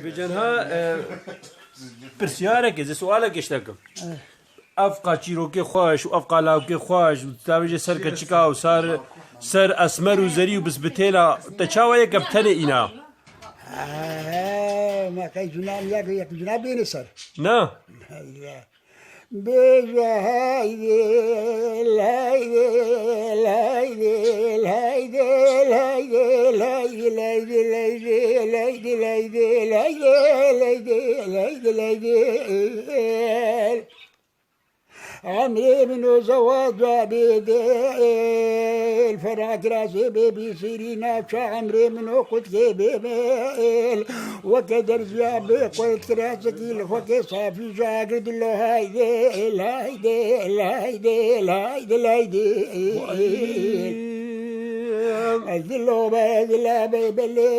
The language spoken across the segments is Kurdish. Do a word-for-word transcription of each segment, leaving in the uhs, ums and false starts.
Bi cenha, e, pirsiyarek, ez ê sualek ji te kim. Ev qa çîrokê xweş û ev qa lawkê xweş û tavêje ser keçika û ser, ser esmer û zerî û bisbitêla te çawa yek ev tenê îna? He, me qey cunan yek, yek cuna bêne ser. Na? Heyda. Bêje haydi, haydi, haydi, haydi, haydi. Emrê min o zewaca bê dêl, fena kirasê bê bîsîrî navça emrê min o qutkê bê mêl. Weke derziya bê qut kirasekî li xwekê safî jagir dilo haydi, haydi, haydi, haydi, haydi. Ez dilo be, dila be, belê,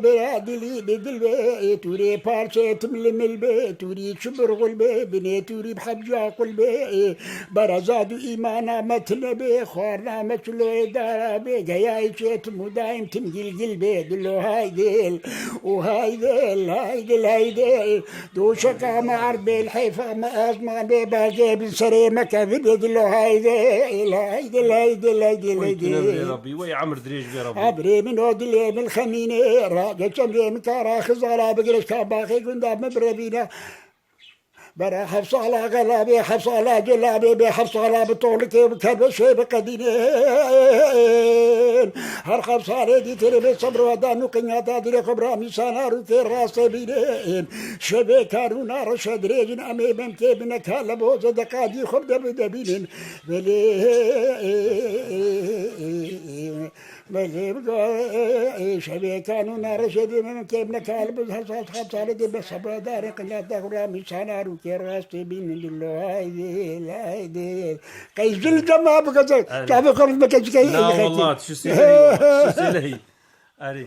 bira dilî bi dil be, tûrê parçe tim li mil be, tûrî çi birxul be, binê tûrî bi hebca qul be, berezad û îmana me tine be, xwarna me çiloyê dara be, geyayê çê tim û daîm tim gilgil be, dilo haydil û haydil, haydil, haydil. Doşeka me erd bê, li heyfa me ezman bê, belgê bin serê me kevin bê dilo haydi, haydi, haydi, haydi, Wey haydi. Tune birê Rabbî, wey emir dirêj bê Rabbî. Ebrê min o dilê min xemînê, ra geçem rê min kara xizara bigiriş ka baxê gunda min birevîne. Bera heft sala gelabê, heft sala gelabê, bê heft sala bi tolikê, bi kerbeşê, bi qedînê. Her xemsalê dîtirê bê sebr û hedan û qinyata dirê xwe bira mîsana rûkê rastê bînê. Şevê karûna reşe dirêjin em ê bemkê bineka li bo zedeqa dî xwe bide bidebînin. Belê, belê, şevê karûna reşe dî bemkê bineka li bo her sal xemsalê dê be sebr hedanê qinyata xwe bira mîsana rûkê rastê bînin. Dilo haydi, haydi. Qey zil dema bikeze. Erê. Çavê xwe bike çike. Na wallah, tu sêlehî, tu sêlehî. Erê.